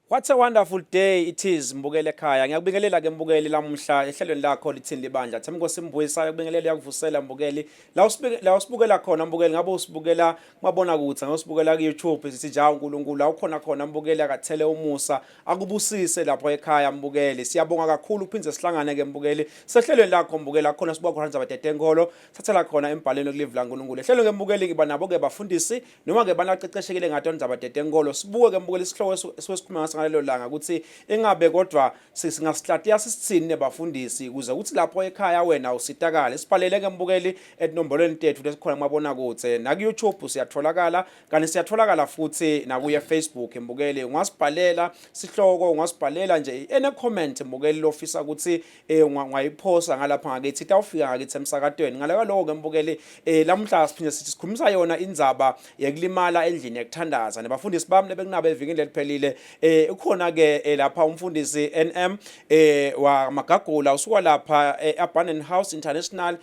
What a wonderful day it is, mbukeli ekhaya. Ngiyakubingelela ke, mbukeli, lamuhla ehlelweni lakho Lithini Libandla. Themkosi Mbuyisa yakubingelela, yakuvusela, mbukeli. La usibukela khona, mbukeli, ngabe usibukela kumabona kude, ngabe usibukela ku YouTube, sithi nje uNkulunkulu awukhona khona, mbukeli, akathele umusa, akubusise lapho ekhaya, mbukeli. Siyabonga kakhulu kuphindze sihlangane ke, mbukeli. Sehlelweni lakho, mbukeli, akhona sibuka khona indzaba tetenkolo, thathela khona embhalweni kulive laNkulunkulu. Ehlelweni ke, mbukeli, ngiba nabo ke bafundisi noma ke abantu aqeqeshekile ngato indzaba tetenkolo. Sibuke ke, mbukeli, isihloko esikhuluma ngaso ngalelo langa ukuthi ingabe kodwa singasihlatiya sisithini nebafundisi ukuze kuthi lapho ekhaya wena usitakale. Sibhalele ke, mbukeli, etinombolweni tethu lesikhona kumabonakudze naku-YouTube siyatholakala, kanti siyatholakala futhi nakuye Facebook. Mbukeli, ungasibhalela sihloko, ungasibhalela nje ene comment, mbukeli, lofisa ukuthi ungayiphosa ngalapha ngakithi, itawufika ngakithi emsakatweni. Ngale kwaloko ke, mbukeli, lamuhla siphinde sithi sikhulumisa yona indzaba yekulimala endlini yekuthandaza nebafundisi bami lebekunabo evikini leliphelile. Ukhona ke lapha umfundisi NM waMagagula, usuka lapha Abundant House International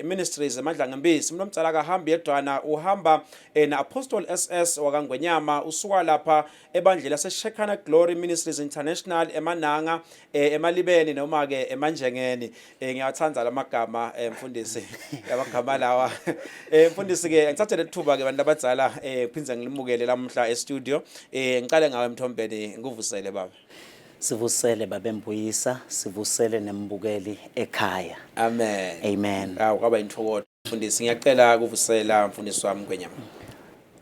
Ministries eMadlangembisi. Umuntu omdala akahambi yedwana, uhamba na Apostle SS wakaNgwenyama, usuka lapha ebandleni lase Shekinah Glory Ministries International eMananga, eMalibeni noma ke eManjengeni. Ngiyawathanda lamagama, mfundisi, amagama lawa. Mfundisi ke, ngithathe lethuba ke, bantu abadzala, phindze ngilimukele lamuhla e studio. Ngiqale ngawe, Mthombeni, ngikuvusele, baba. Sivusele, babembuyisa, sivusele nembukeli ekhaya. Amen. Amen. Awu, kwaba intokozo, mfundisi. Ngiyacela kuvusela mfundisi wami Ngwenyama.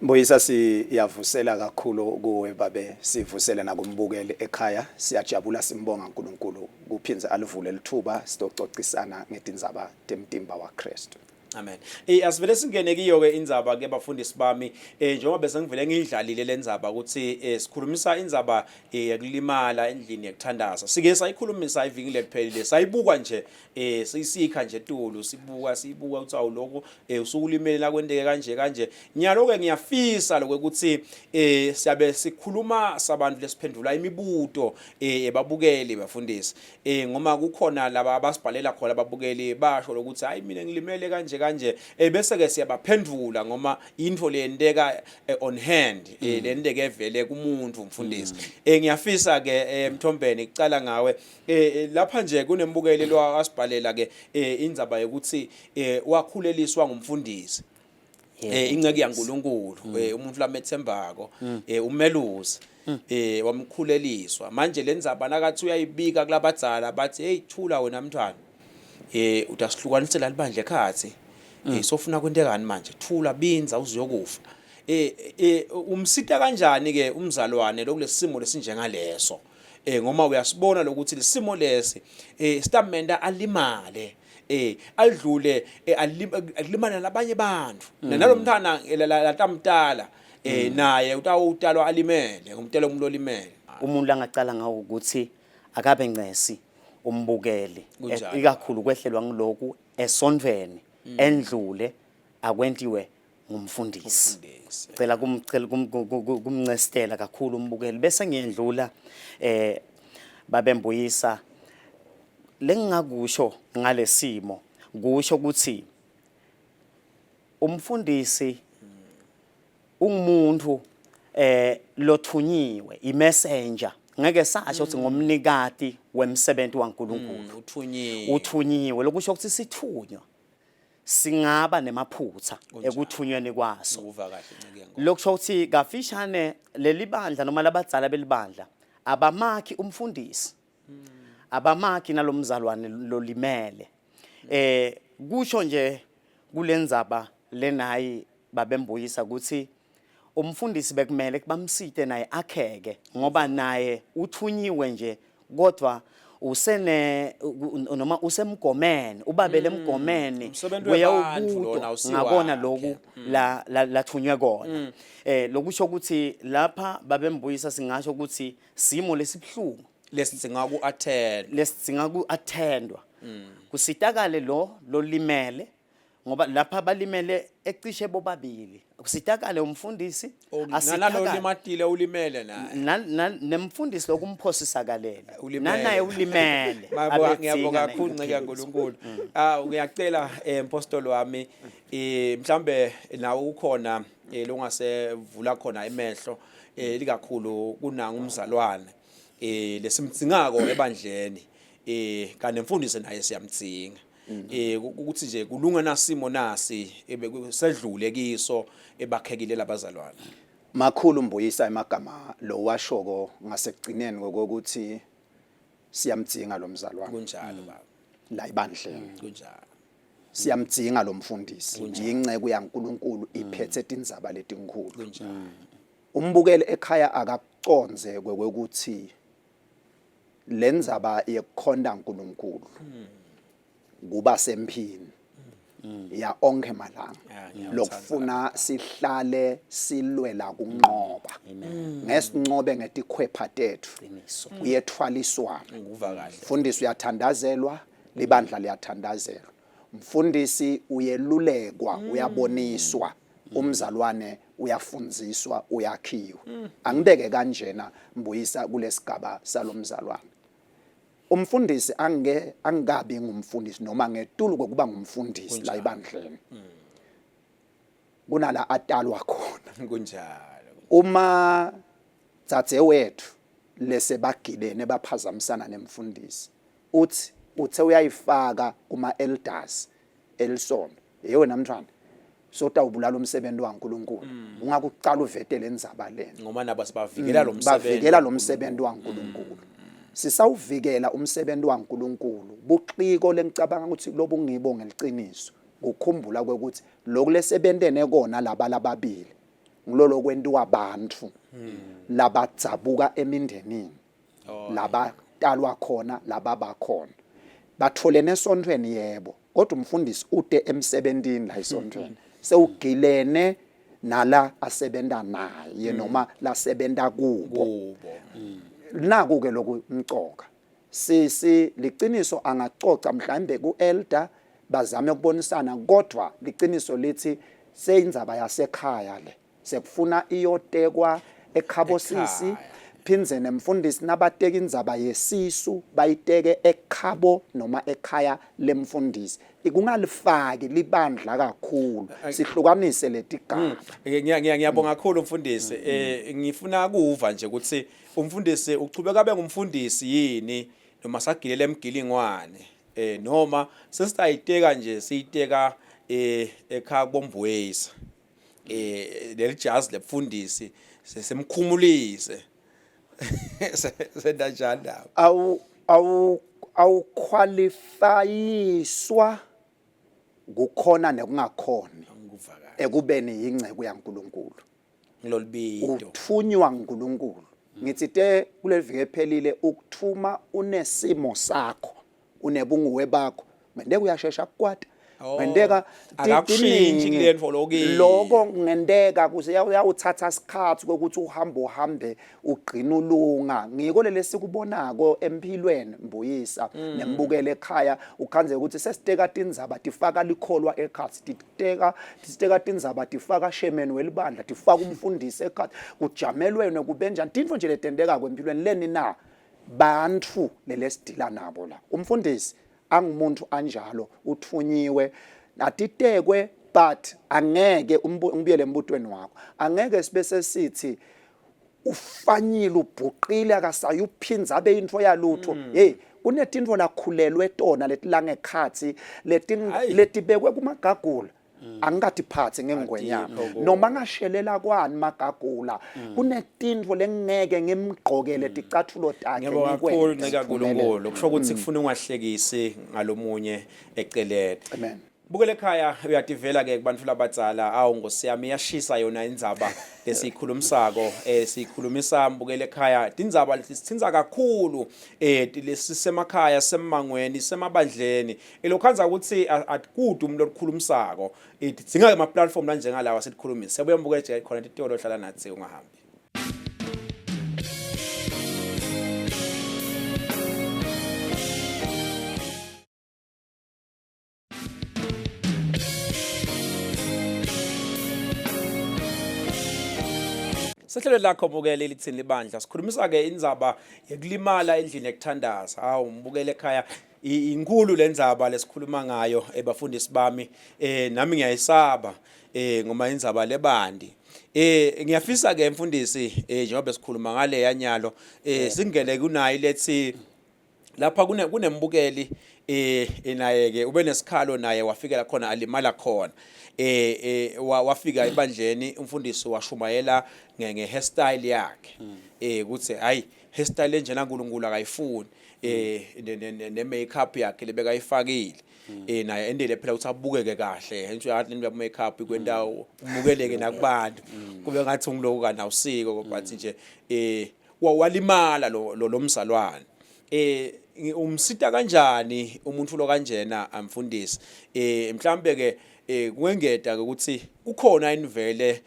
Mbuyisa, siyavusela kakhulu kuwe, babe, sivusele nakumbukeli ekhaya. Siyajabula, simbonga uNkulunkulu kuphindze alivule lithuba sizococisana ngetindzaba temtimba waKristu. Amen. Asivele singene kiyo ke indzaba ke, bafundisi bami. Njengoba bese ngivele ngiyidlalile lendzaba ukuthi sikhulumisa indzaba yekulimala endlini yekuthandaza. Sike sayikhulumisa iviki leliphelile. Sayibuka nje, siyisikha nje tulu, sibuka siyibuka ukuthi awu, lokho usukulimele la, kwenteke kanje kanje. Nyalo ke ngiyafisa lokuthi siyabe sikhuluma sabantu lesiphendula imibuto ebabukeli, bafundisi. Ngoma kukhona laba abasibhalela khona ababukeli, basho lokuthi hayi, mina ngilimele kanje kanje, bese ke siyabaphendula ngoma into leyenteka on hand, lenteke vele kumuntu, mfundisi. Ngiyafisa ke, Mthombeni, kucala ngawe. Lapha nje kunembukeli lo asibhalela ke indzaba yokuthi wakhuleliswa ngumfundisi, inceke yaNkuluNkulu, umuntu lamethembako, umelusi, wamkhuleliswa. Manje lenzaba nakathi uyayibika kulabadzala, bathi, "Hey, thula wena mntwana, utasihlukanisela libandla ekhathi, sofuna kwentekani manje? Thula, binza uziyokufa." Umsita kanjani ke umzalwane lokulesimo lesinjengaleso, ngoma uyasibona lokuthi lesimo lesi sitamenta alimale, alidlule, alimala nabanye bantu, nalomntana latamtala naye utawutalwa alimele ngumtelo umuntu olimele? Umuntu angacala ngawo ukuthi akabe ncesi umbukeli. Kunjalo. Ikakhulu kwehlelwa ngiloku esontweni, endlule akwentiwe ngumfundisi. Umfundisi. Cela kumcela kumncestela kakhulu umbukeli, bese ngiyendlula, babembuyisa. Lengingakusho ngalesimo kusho ukuthi umfundisi ungumuntu lothunyiwe, imessenger. Ngeke sasho ukuthi ngomnikati wemsebenzi waNkulunkulu. Uthunyiwe. Uthunyiwe, lokusho ukuthi sithunywa singaba nemaphutha ekuthunyweni kwaso. Uva kahle, nceke yankosi. Lokusho ukuthi kafishane leli bandla noma labadzala belibandla abamakhi umfundisi, abamakhi nalomzalwane lolimele. Kusho nje kulendzaba lenayi, babembuyisa, ukuthi umfundisi bekumele kubamsite naye akheke, ngoba naye uthunyiwe nje, kodwa usene noma usemgomeni, ubabele emgomeni. Umsebenzi webantfu lona, awusiwakhe. Ngakona loku la lathunywe kona. Lokusho ukuthi lapha, babembuyisa, singasho ukuthi simo lesibhlungu lesidzinga ku-attend lesidzinga ku-attendwa, kusitakale lo lolimele, ngoba lapha balimele ecishe bobabili, kusitakale umfundisi. Nalalo limatile ulimele naye. Nemfundisi lokumphosisakalele Ulimele. nanaye ulimele. Ngiyabonga. Abedzinga Ngiyabonga naye kakhulu, nceke ukuphiliswa. kaNkulunkulu. Ah, ngiyacela, mpostoli wami, mhlambe nawe ukhona longasevula khona emehlo. Likakhulu kunanga umzalwane lesimdzingako ebandleni, kanti nemfundisi naye siyamdzinga. Ukuthi nje kulunga nasimo nasi sedlule kiso ebakhekile labazalwane. Makhulu Mbuyisa emagama lo washoko ngasekugcineni ngokuthi siyamdzinga lo mzalwane. Kunjalo baba. La ibandleni. Kunjalo. Siyamdzinga lo mfundisi, yinceku yaNkuluNkulu, iphethe tindzaba letinkhulu. Kunjalo. Umbukeli ekhaya akakuconze kwekuthi lendzaba yekukhonta uNkulunkulu kuba semphini ya onke malanga, Ngiyawuthanda. Lokufuna sihlale silwela kunqoba, ngesinqobe ngetikhwepha tethu. Qiniso. Kuyethwaliswana. Ngikuva kahle. Mfundisi uyathandazelwa, libandla liyathandazelwa, mfundisi uyelulekwa, uyaboniswa, umzalwane uyafundziswa, uyakhiwa. Angibeke kanjena Mbuyisa, kulesigaba salomzalwane, umfundisi ange angikabi ngumfundisi noma ngetulu kokuba ngumfundisi la ibandleni, kunala atalwa khona. Kunjalo. Uma dzadzewethu lesebagilene baphazamisana nemfundisi, uthi uthe uyayifaka kuma elders elisonto, yewe namntwana sotawubulala umsebenzi waNkulunkulu, ungakucala uvete lendzaba lena. Ngoba nabo sibavikela lo msebenzi. Bavikela lo msebenzi waNkulunkulu. Sisawuvikela umsebenzi waNkulunkulu. Buciko lengicabanga ukuthi lobungibo ngeliciniso kukhumbula kwekuthi lokhu lesebentene kona laba lababili ngilolo kwentiwa abantu labadzabuka emindenini labatalwa khona, lababakhona batholene esontweni, yebo, kodwa umfundisi ute emsebentini la esontweni, sewugilene nala asebenta naye noma lasebenta kubo. Kubo. Naku ke lokumcoka, sisi, liciniso angacoca mhlambe ku elder, bazame ukubonisana, kodwa liciniso lithi seyindzaba yasekhaya le, sekufuna iyotekwa ekhabo sisi. Ekhaya. Phindze nemfundisi nabateka indzaba yesisu bayiteke ekhabo noma ekhaya lemfundisi, ikungalifaki libandla kakhulu, sihlukanise letigaba. Ngiyabonga kakhulu mfundisi. Ngifuna kuva nje ukuthi umfundisi uchubeka abe ngumfundisi yini noma sagilela emgilingwane, noma sesitayiteka nje, siyiteka ekhaya kuboMbuyisa, leli jazi lebufundisi sesimkhumulise, senta njani lapho? Awu awuqualifyiswa kukhona nekungakhoni Ngikuva kahle. Ekubeni yingceku yaNkuluNkulu. Ngilolibito. Uthunywa nguNkulunkulu. Ngithi te kuleli viki ephelile ukuthuma unesimo sakho, unebunguwe bakho, ngenteka uyashesha kukwata, Oh, ngenteka akakushintshi tiningi. kulentfo lokiyo. Loko ngenteka kuze uyawuthatha isikhathi kokuthi uhambe uhambe ugcina ulunga. Ngiko leli sikubonako empilweni Mbuyisa nembukele ekhaya, ukhandze ukuthi sesiteka tindzaba tifaka likholwa ekhatsi, titeka titeka tindzaba tifaka shemeni welibandla, tifaka umfundisi ekhatsi, kujamelwene kube njani, tintfo nje letentekako empilweni leni na bantfu lelesidila nabo la. Umfundisi angumuntu anjalo, uthunyiwe, atitekwe, but angeke ngibuyele embutweni wakho, angeke sibe sesithi ufanyile, ubhuqile, akasayuphinza abe into yalutho. Hey, kunetintfo lakhulelwe tona letilangekhatsi Hayi. letibekwe kumagagula, angikatiphathi ngengwenyama. Atikho kuwo. Noma ngashelela kwani magagula, kunetintfo lengeke ngimgqokele ticathulo takhe. Ngiyabonga kakhulu. Ngikwente. Nceka kaNkulunkulu, kusho ukuthi kufuna ungahlekisi ngalomunye eceleni. Amen. Bukele ekhaya, uyativela ke kubantu labadzala. Awu Nkosi yami, iyashisa yona indzaba lesiyikhulumisako, siyikhulumisa mbukele ekhaya, tindzaba lesithinza kakhulu lesisemakhaya, semmangweni, semabandleni, elokhanza ukuthi atikude umuntu olukhulumisako, idzinga ama platform lanjengalawa sikhulumise. Siyabuya mbukele nje khona titolo, hlala nathi, ungahambi. Sehlelo lakho mbukele lithini libandla, sikhulumisa ke indzaba yekulimala endlini yekuthandaza. Hawu mbukele ekhaya, inkulu lendzaba lesikhuluma ngayo, ebafundisi bami, nami ngiyayisaba ngoba indzaba lebandi. Ngiyafisa ke mfundisi, njengoba sikhuluma ngale yanyalo, singene kunayi lethi lapha kunembukeli, naye ke ube nesikhalo, naye wafikela khona alimala khona, wafika ebandleni, umfundisi washumayela nge hairstyle yakhe, ukuthi hayi, hairstyle enjena uNkulunkulu akayifuni, ne makeup yakhe lebekayifakile, naye endele phela ukuthi abukeke kahle nje, yathi lento makeup kwendawo umukeleke nakubantu, kube ngathi ungiloku kana usiko, but nje walimala lo mzalwane. Umsita kanjani umuntu lo kanjena, amfundisi? Mhlambe ke kwengeda ke ukuthi kukhona invele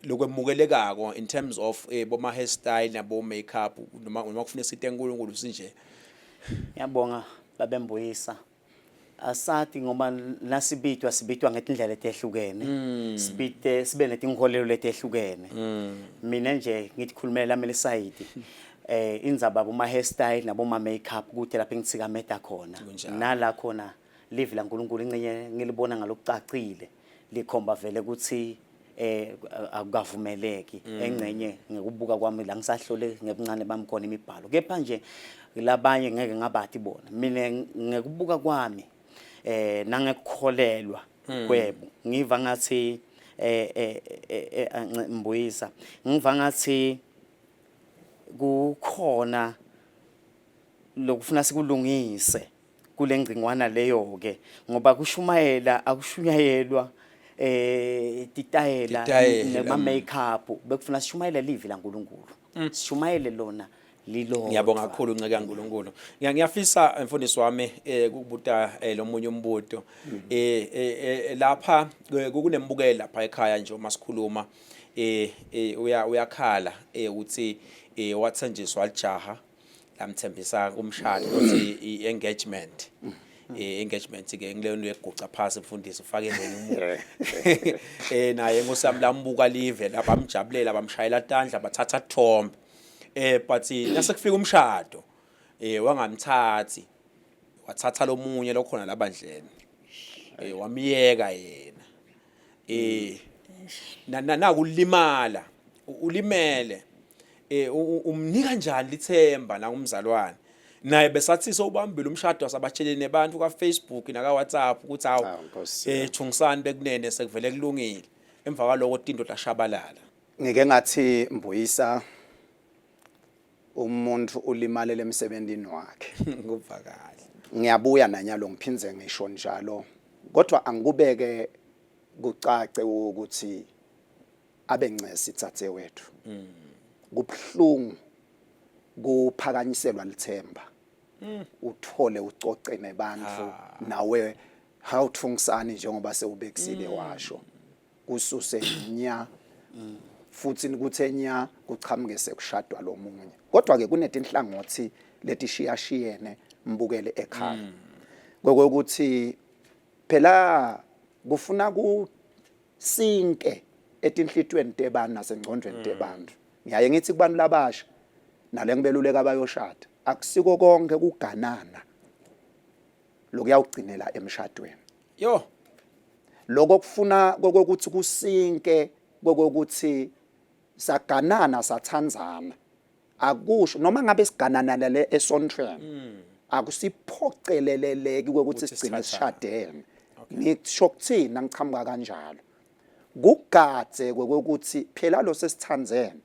lokwemukelekako in terms of boma hairstyle nabo makeup, noma kufuna site enkulunkulu sinje? Ngiyabonga, babembuyisa. Asati ngoba nasibitwa sibitwa ngetindlela etehlukene, sibite sibe netinkolelo letehlukene. Mina nje ngithikhulumela lami lisayidi, indzaba boma hairstyle naboma makeup kude lapho engithikameta khona. Nala khona live laNkulunkulu incenye ngilibona ngalokucacile likhomba vele ukuthi akukavumeleki engcenye ngekubuka kwami la ngisahlole ngebuncane bami khona imibhalo, kepha nje labanye ngeke ngabathi bona. Mina ngekubuka kwami nangekukholelwa kwebo ngiva ngathi mbuyisa, ngiva ngathi kukhona lokufuna sikulungise kule ngcingwana leyo ke, ngoba kushumayela akushunyayelwa titayela Titayela, nema makeup. Bekufuna sishumayele livi laNkulunkulu, sishumayele lona lilodwa. Ngiyabonga kakhulu, nceke kaNkulunkulu. Ngiyafisa, mfundisi wami, ukubuta lo munye umbuto. Lapha kunembukeli lapha ekhaya nje uma sikhuluma, uyakhala uthi wathenjiswa lijaha, lamthembisa kumshado ukuthi i-engagement, engagement ke ngileyo nto yeguca phasi, mfundisi, ufake nje umuntu, naye ngosami lambuka live lapha, amjabulela, bamshayela tandla, bathatha thombe, but nase kufika umshado wangamthathi, wathatha lomunye lokhona labandleni, wamyeka yena. Nakulimala ulimele, umnika kanjani lithemba nangumzalwane naye besathi sowubambile umshado, wasabatsheleni nebantu ka Facebook naka WhatsApp ukuthi hawu, Hawu, Nkosi. Thungisani bekunene, sekuvele kulungile, emva kwaloko tinto tashabalala? Ngike ngathi, Mbuyisa, umuntu ulimalele emsebenzini wakhe. Kuva kahle. Ngiyabuya nanyalo ngiphinze ngisho njalo, kodwa angikubeke kucace ukuthi abencesi tsatse wethu, kubhlungu kuphakanyiselwa lithemba, uthole ucoce nebantu nawe hawuthungisani njengoba sewubekisile washo, kususe nya futhi kuthe nya kuchamuke sekushadwa lomunye. Kodwa ke kunetinhlangothi letishiyashiyene, mbukele ekhaya, kokuthi phela kufuna kusinke etinhlitweni tebantu nasengcondweni tebantu. Ngiyaye ngithi kubantu labasha nale ngibeluleka abayoshada, akusiko konke kuganana lokuyawugcinela emshadweni. Yo. Lokho kufuna kokuthi kusinke kokuthi saganana sathandzana, akusho noma ngabe siganana le esontweni akusiphoceleleleki ukuthi Ukuthi sigcine sithathane. sishadene. Ngisho kuthina ngichamuka kanjalo kugadze kokuthi phela lo sesithandzene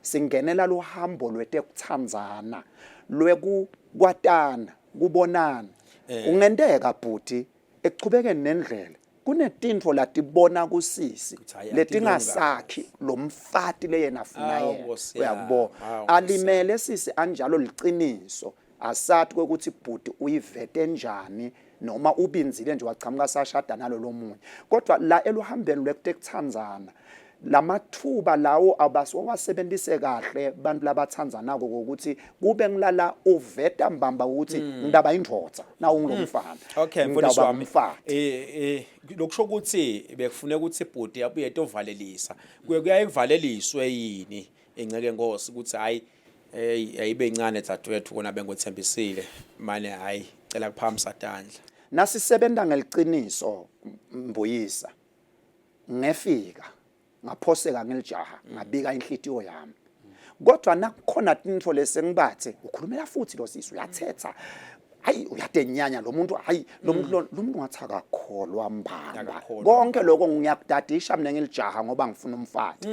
singenela luhambo lwetekuthandzana, lwekukwatana, kubonana. Ungenteka bhuti ekuchubekeni nendlela kunetintfo latibona kusisi Ukuthi hhayi, letingasakhi lo mfati leyena afuna Awu, yena. Nkosi yami, Uyakubona? awu, Nkosi. Alimele sisi anjalo, liciniso. Asathi kwekuthi bhuti uyivete njani noma ubinzile nje wachamuka sashada nalo lomunye, kodwa la eluhambeni lwekutekuthandzana lamathuba lawo abasiwasebenzise kahle bantu labathandzanako ukuthi kube ngilala uveta mbamba ukuthi ngidaba indvodza na ungulomfana. Okay, mfundisi Ngidaba wami. umfati. Lokusho ukuthi bekufuneka ukuthi ibhuti abuye etovalelisa. Kuye kuyaye kuvaleliswe yini enceke Nkosi ukuthi hayi, hey, ayibe incane dadewethu, kona bengothembisile manje, hayi, cela kuphakamisa tandla? Nasisebenta ngeliciniso, Mbuyisa, ngefika. Ngaphoseka ngelijaha, ngabika inhlitiyo yami. Kodwa nakukhona tintfo lesengibathe ukhulumela futhi lo sisi uyathetha, hayi uyadenyanya lo muntu, hayi lo muntu lo muntu ngathi akakholwa mbamba. Akakholwa. Konke lokho ngiyakudadisha mina ngelijaha ngoba ngifuna umfati.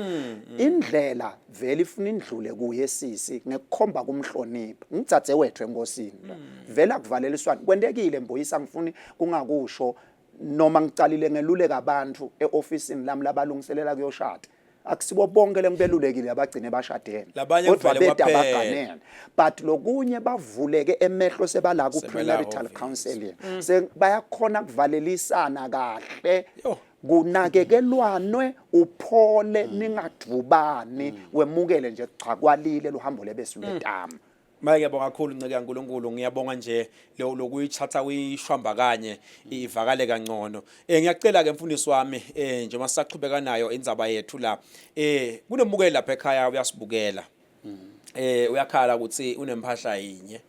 Indlela vele ifuna indlule kuye sisi ngekukhomba kumhlonipha ngitsatse wethu enkosini lo. Vele akuvaleliswana kwentekile Mbuyisa, ngifuni kungakusho noma ngicalile ngeluleka abantu eofisini lami labalungiselela kuyoshada, akusibo bonke lengibelulekile abagcine bashadene. Labanye kodwa kuvele beda kwaphela. baganene, but lokunye bavuleke emehlo sebala ku Sebala premarital hhovisi. counseling, se bayakhona kuvalelisana kahle. Yo. Kunakekelwanwe uphole, ningadvubani, wemukele nje cha kwalile luhambo lebesilwetama. Maye ngiyabonga kakhulu nceke kaNkuluNkulu, ngiyabonga nje lokuyithatha uyishwamba kanye ivakale kangcono. Ngiyacela ke mfundisi wami, njengoba sisaqhubeka nayo indzaba yethu la. Kunemukeli lapha ekhaya uyasibukela. Uyakhala ukuthi unempahla yinye.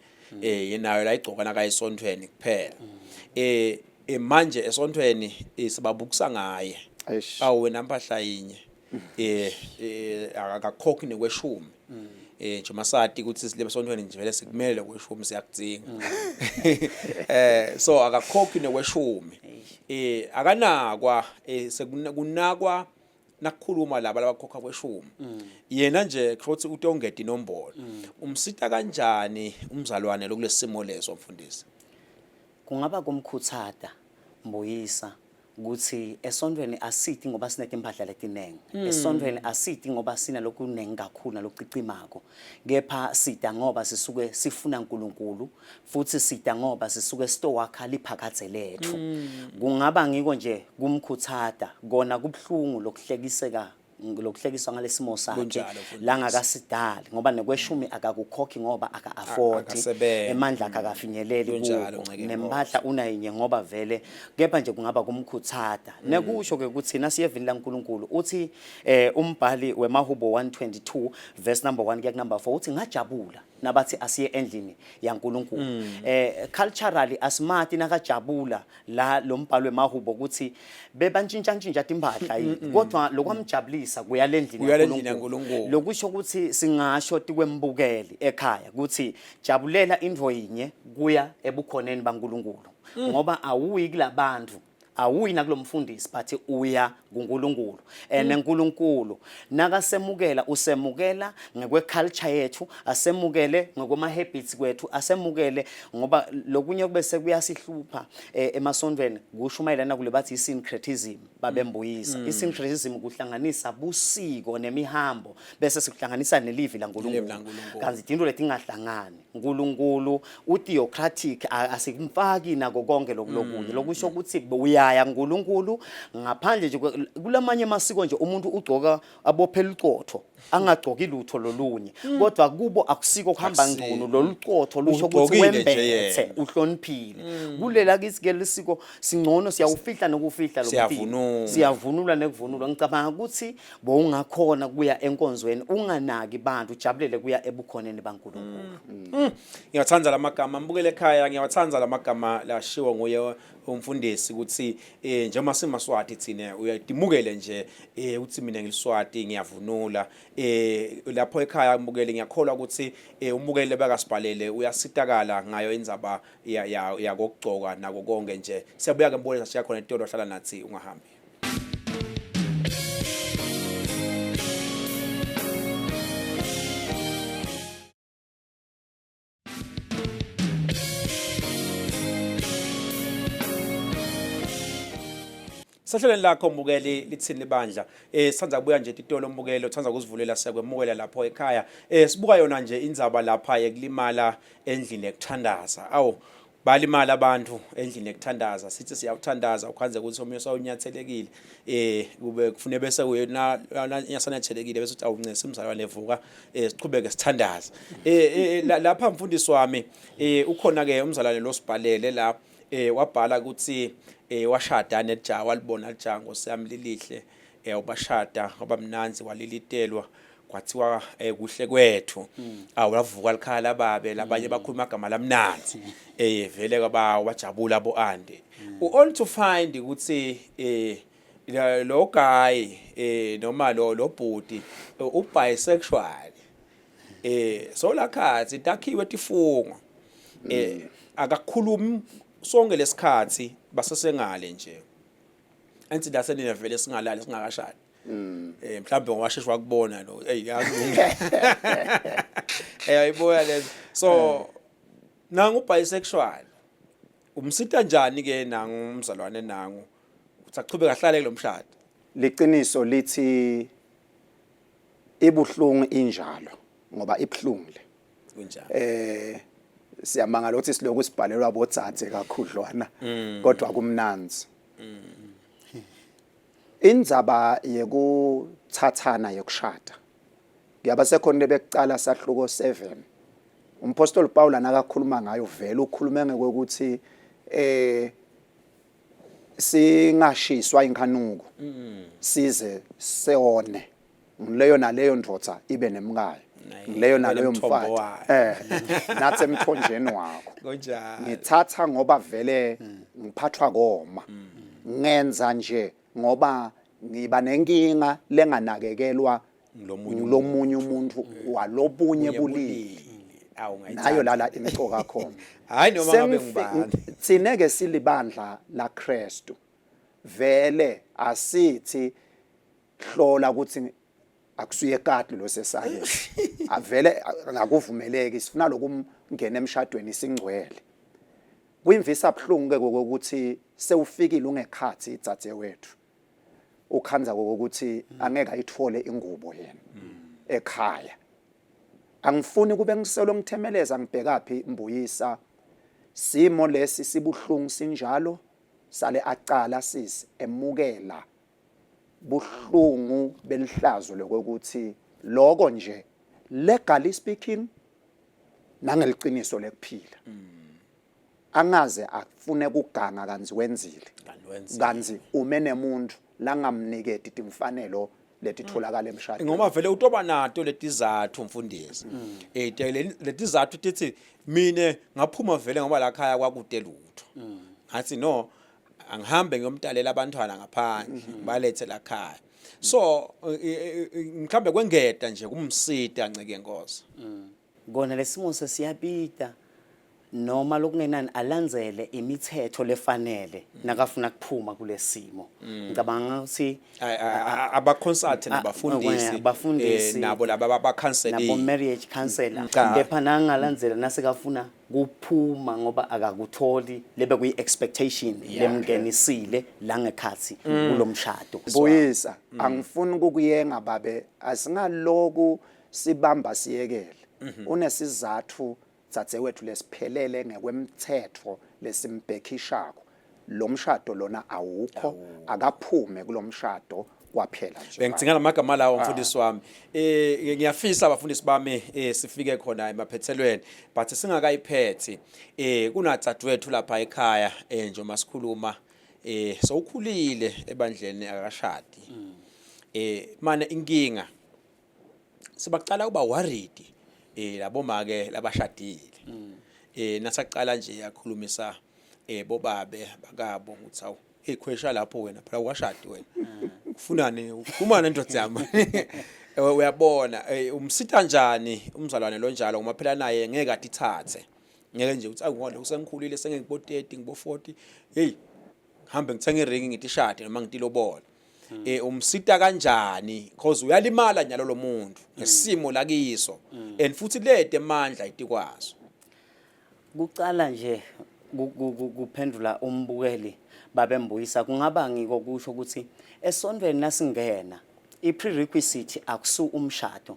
Yenayo la igcoka nakayisontweni kuphela. Manje esontweni sibabukisa ngaye. Eish. Awu wena mpahla yinye. Akakhokhi nekweshumi. Nje masati ukuthi silebe esontweni nje vele sikumele kweshumi siyakudzinga. So akakhokhi nekweshumi. Akanakwa, sekunakwa nakukhuluma laba labakhokha kweshumi. Yena nje kuthi utongeda inombolo. Umsita kanjani umzalwane lokulesimo leso mfundisi? Kungaba kumkhuthata Mbuyisa ukuthi esontweni asithi ngoba sinetimpahla letinengi, esontweni asithi ngoba sinalokunengi kakhulu nalokucicimako, kepha sida ngoba sisuke sifuna uNkulunkulu, futhi sida ngoba sisuke sitowakha liphakadze lethu. Kungaba ngiko nje kumkhuthata kona kubuhlungu lokuhlekiseka lokuhlekiswa ngalesimo sakhe Kunjalo, mfundisi. langakasidali ngoba nekweshumi akakukhokhi ngoba aka-afford, Akasebenzi. emandla akhe akafinyeleli Kunjalo, kuko. Nceke. Nempahla unayinye ngoba vele, kepha nje kungaba kumkhuthata nekusho ke ukuthi nasiyevini laNkulunkulu uthi umbhali wemahubo 122 verse number 1 kuya number 4 uthi ngajabula nabathi asiye endlini yaNkulunkulu. Culturally asimati nakajabula la lo mbhalo wemahubo ukuthi bebantshintsha timpahla yini, kodwa lokwamjabulisa kuya lendlini Kuya lendlini yaNkulunkulu. yaNkulunkulu. Lokusho ukuthi singasho tikwembukeli ekhaya ukuthi jabulela intfo yinye kuya ebukhoneni baNkulunkulu, ngoba awuyi kulabantu, awuyi nakulomfundisi, but uya kuNkulunkulu. And uNkulunkulu nakasemukela usemukela ngekwe-culture yethu, asemukele ngokwema-habits kwethu, asemukele ngoba lokunye kube sekuyasihlupha emasontweni kushumayelana kule bathi i-syncretism babembuyisa. I-syncretism kuhlanganisa busiko nemihambo bese sikuhlanganisa nelivi Livi laNkulunkulu, laNkulunkulu. Kanti tinto letingahlangani. uNkulunkulu utheocratic, asikumfaki nako konke lokulokunye. Lokusho ukuthi uyaya uNkulunkulu ngaphandle nje kulamanye amasiko nje umuntu ugcoka abophela ucotho angagcoki lutho lolunye, kodwa kubo akusiko kuhamba Akusiko. ngcono lolu cotho lusho ukuthi Ugcokile nje wembethe yena. uhloniphile. Kulela kithi ke lisiko singcono siyawufihla nokufihla lo mtimba. Siyavunula. Siyavunula nekuvunula. Ngicabanga ukuthi bowungakhona kuya enkonzweni unganaki bantu, ujabulele kuya ebukhoneni baNkulunkulu. Ngiyathanda lamagama mbukele ekhaya, ngiyawathanda lamagama lashiwo nguye umfundisi ukuthi njengoba simaswati thina uyadimukele nje uthi mina ngiliswati ngiyavunula lapho ekhaya mbukele. Ngiyakholwa ukuthi umbukele bakasibhalele uyasitakala ngayo indzaba yakokugcoka nako konke nje. Siyabuya ke mbukele, sashiya khona etolo, hlala nathi ungahambi. Sahlelweni lakho mbukeli lithini libandla, sithanda kubuya nje titolo mbukeli uthanda ukuzivulela, siyakwemukela lapho ekhaya. Sibuka yona nje indzaba lapha yekulimala endlini yekuthandaza. Awu balimala abantu endlini yekuthandaza, sithi siyawuthandaza ukhanze ukuthi omunye sawunyathelekile, kube kufune bese uyena nyasanathelekile bese uthi awuncesi umzalwane vuka, siqhubeke sithandaza. Lapha mfundisi wami, ukhona ke umzalwane lo sibhalele la, wabhala ukuthi washada nejaha, walibona lijaha ngosiyami lilihle, ubashada wabamnanzi walilitelwa, kwathiwa kuhle kwethu. Awulavuka likhala babe labanye bakhuluma amagama lamnanzi, vele kwaba wajabula bo ande, only to find ukuthi Lo guy noma lo bhuti u bisexual. So lakhathi takhiwe tifungo. Akakhulumi sonke lesikhathi basesengale nje. Angithi la senina vele singalali singakashadi. Mhlawumbe ngowashesha wakubona lo. Hey yazi. Ayibuya le. So nangu bisexual. Umsita njani ke nangu umzalwane nangu ukuthi achubeke ahlale kulomshado? Liqiniso lithi ibuhlungu injalo ngoba ibuhlungu le. Kunjalo. Siyamangala ukuthi siloku sibhalelwa bodzadze kakhudlwana kodwa kumnanzi. Indzaba yekuthathana yekushada. Kuyaba sekhona lebekucala sahluko 7. Umpostoli Paul nakakhuluma ngayo vele ukhulume ngekuthi singashiswa inkanuko size seone ngileyo naleyo ndvodza ibe nemkayo ngileyo naleyo mfati nathi emthonjeni wakho. Kunjalo. Ngithatha ngoba vele ngiphathwa koma ngenza nje ngoba ngiba nenkinga lenganakekelwa ngilomunye umuntu walobunye bulili. Nayo lala imcoka khona. Hayi noma ngabe ngubani. Thina ke silibandla la Kristu. Vele asithi hlola ukuthi akusuye kati lo sesake. Avele ngakuvumeleki sifuna lokungena emshadweni singcwele. Kuyimvisa buhlungu ke ukuthi sewufikile ungekhathi idzadze wethu. Ukhanza ukuthi angeke ayithole ingubo yena ekhaya. Angifuni kube ngiselo ngithemeleza ngibhekaphi Mbuyisa. Simo lesi sibuhlungu sinjalo sale acala sisi emukela buhlungu belihlazo lokuthi lokho nje legally speaking nangeliqiniso lekuphila. Angaze afune kuganga kanzi wenzile kanzi ume nemuntu langamniketi timfanelo letitholakala emshadweni ngoba vele utoba nato letizathu mfundisi. Letizathu tithi mine ngaphuma vele ngoba la khaya kwakude lutho. Ngathi no angihambe ngiyomtalela abantwana ngaphandle balethe la khaya. So mhlambe kwengeda nje kumsita ncike Nkosi. Kona lesimo sesiyabida noma lokungenani alandzele imithetho lefanele nakafuna kuphuma kulesimo. Ngicabanga ukuthi Abaconsult nabafundisi abafundisi nabo laba abakhanselile nabo marriage counselor kepha nangalandzela nasekafuna kuphuma ngoba akakutholi lebe kuyi expectation lemngenisile la ngekhathi kulomshado. Buyisa angifuni ukukuyenga babe asingaloku sibamba siyekele. Unesizathu dzadzewethu lesiphelele ngekwemthetho lesimbhekishako. Lo mshado lona awukho, akaphume kulomshado kwaphela nje. Bengidinga lamagama lawo mfundisi wami. Ngiyafisa abafundisi bami sifike khona emaphethelweni but singakayiphethi. Kunadzadewethu lapha ekhaya nje masikhuluma sowukhulile ebandleni akashadi. Manje inkinga sibaqala kuba worried labo make labashadile. Nasaqala nje yakhulumisa bobabe bakabo ukuthi awu ekhwesha lapho wena phela uwashadi wena. Ufunani ukhuluma nendoda yami. Uyabona umsita kanjani umzalwane lo njalo ngoba phela naye ngeke atithathe. Ngeke nje uthi awu ngoba sengikhulile sengibo 30 ngibo 40 hey hambe ngithenga iringi ngithi shade noma ngitilobola. Umsita kanjani because uyalimala nyalo lo muntu ngesimo lakiso and futhi lede amandla itikwazo. Kucala nje kuphendula umbukeli babembuyisa kungaba ngiko kusho ukuthi esontweni nasingena i-prerequisite akusu umshado.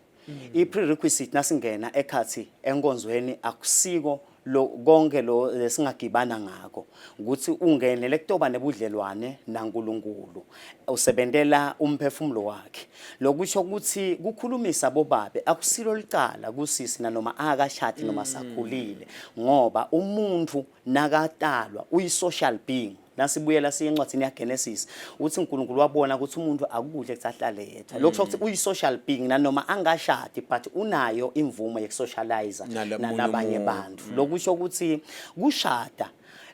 I-prerequisite nasingena ekhathi enkonzweni akusiko lo konke lo lesingagibana ngako ukuthi ungenele kutoba nebudlelwane naNkulunkulu usebentela umphefumulo wakhe. Lokusho ukuthi kukhulumisa bobabe akusilo licala kusisi nanoma akashadi noma sakhulile ngoba umuntu nakatalwa uyi social being. Nasibuyela siye encwadini yaGenesis uthi uNkulunkulu wabona ukuthi umuntu akukuhle ukuthi ahlale yedwa. Lokho ukuthi uyi social being nanoma angashadi but unayo imvumo yekusocialize nalabanye abantu. Lokusho ukuthi kushada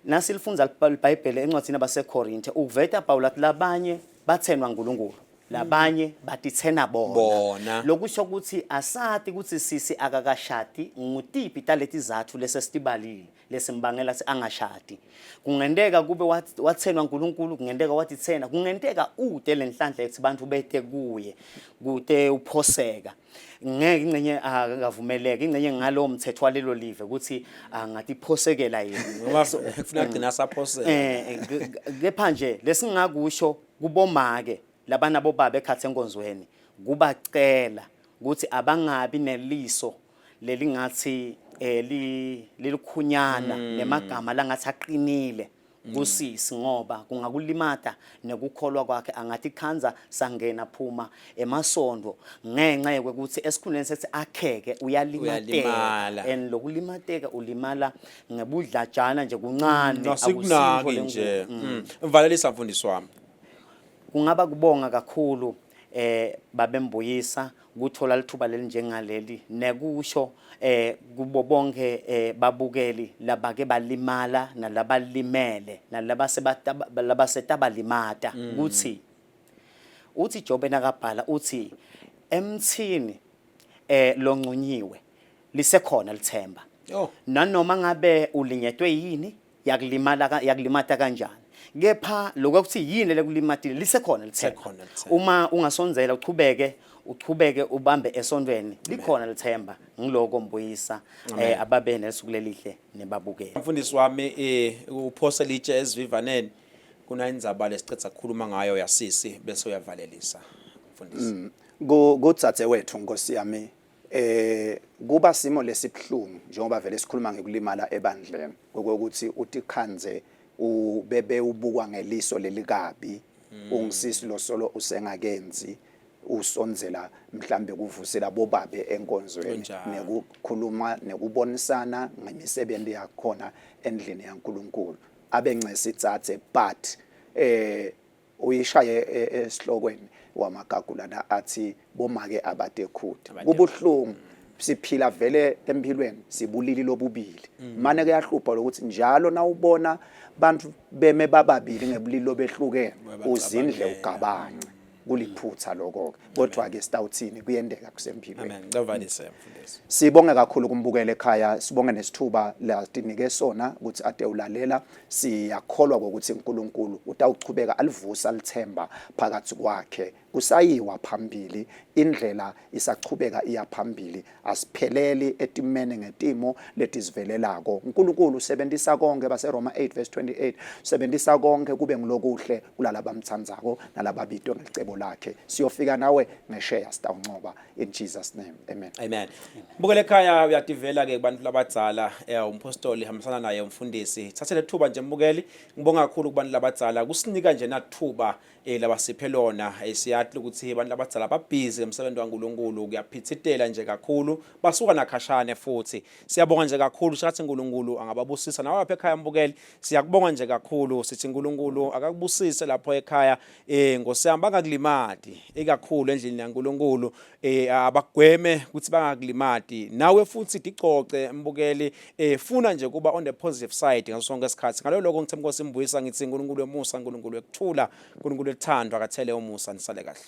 Nasilifundza liBhayibheli encwadzini yabaseKorinte uveta Pawula athi labanye bathenwa nguNkulunkulu labanye batitsena bona. Bona. Lokusho ukuthi asati ukuthi sisi akakashadi ngutiphi taleti zatfu lesesitibalile lesimbangela ukuthi angashadi. Kungenteka kube wathenwa uNkulunkulu, kungenteka watitsena, kungenteka ute lenhlanhla yokuthi bantfu bete kuye kute uphoseka. Ngeke ingcenye akavumeleki ingcenye ngalowo mthetho walelo live ukuthi angatiphosekela yena. Ngoba kufuna agcina asaphoseka. Kepha nje lesingakusho kubomake labanabo baba ekhatsi enkonzweni kubacela ukuthi abangabi neliso lelingathi lilikhunyana nemagama langathi aqinile kusisi ngoba kungakulimata nekukholwa kwakhe angatikhandza sangena phuma emasondo ngenxa yokuthi esikhundleni sethi akheke uyalimateka. Uyalimala. And lokulimateka ulimala ngebudlajana nje kuncane Asikunaki akusintfo nje. lenkulu. Valelisa mfundisi wami. Kungaba kubonga kakhulu babembuyisa kuthola lithuba lelinjengaleli nekusho kubo bonke babukeli labake balimala nalabalimele nalabasetabalimata ukuthi uthi Jobe nakabhala uthi emthini loncunyiwe lisekhona lithemba. Oh. Nanoma ngabe ulinyetwe yini yakulimala yakulimata kanjani, kepha lokho kuthi yini lekulimatile lisekhona lithemba. Lisekhona lithemba. Uma ungasondzela uchubeke ubambe esontweni likhona lithemba. Ngiloko mbuyisa, ababe nesuku lelihle nebabukeli. Mfundisi wami, uphose litshe esivivaneni kunayindzaba lesicetha kukhuluma ngayo yasisi bese uyavalelisa mfundisi. Kudzadze wethu Nkosi yami, kuba simo lesibhlungu njengoba vele sikhuluma ngekulimala ebandleni kokuthi utikhandze ubebe ubukwa ngeliso lelikabi ungisisi losolo usengakenzi usondzela mhlambe kuvusela bobabe enkonzweni nekukhuluma nekubonisana ngemisebenzi yakhona endlini yaNkulunkulu abe ncesitsatse but uyishaye esihlokweni wamagagulana athi bomake abatekhudi. Kubuhlungu siphila vele empilweni sibulili lobubili. Mane kuyahlupha lokuthi njalo nawubona bantu beme bababili ngebulili lobehlukene uzindle ugabance. Kuliphutha lokho ke, kodwa ke sitawuthini kuyendeka kusempilweni. Amen. Ngicavalise mfundisi. Sibonge kakhulu kumbukele ekhaya, sibonge nesithuba latinike sona ukuthi ade ulalela. Siyakholwa ukuthi uNkulunkulu utawuchubeka alivusa lithemba phakathi kwakhe. Kusayiwa phambili, indlela isachubeka iya phambili, asipheleli etimene ngetimo letizivelelako. uNkulunkulu usebenzisa konke, baseRoma 8 verse 28, usebenzisa konke kube ngilokuhle kulalabamthandzako nalababitwe ngelicebo lakhe. Siyofika nawe ngesheya sitawuncoba in Jesus name. Amen. Amen. Bukele ekhaya uyativela ke kubantu labadzala, umpostoli hambisana naye umfundisi. Thathe lethuba nje mbukeli, ngibonga kakhulu kubantu labadzala kusinika nje nathuba labasiphe lona. Siyathi ukuthi abantu labadzala babhizi emsebenzini waNkulunkulu, kuyaphithitela nje kakhulu, basuka nakhashane futhi. Siyabonga nje kakhulu, sikathi uNkulunkulu angababusisa. Nawe lapha ekhaya mbukeli, siyakubonga nje kakhulu, sithi uNkulunkulu akakubusise lapho ekhaya, Nkosi yami bangakulimati ikakhulu endlini yaNkulunkulu, abagweme ukuthi bangakulimati. Nawe futhi dicoce mbukeli, funa nje kuba on the positive side ngaso sonke isikhathi. Ngaloko ngithe Nkosi Mbuyisa, ngithi uNkulunkulu wemusa, uNkulunkulu wekuthula, uNkulunkulu wethando akathele umusa, nisale kahle.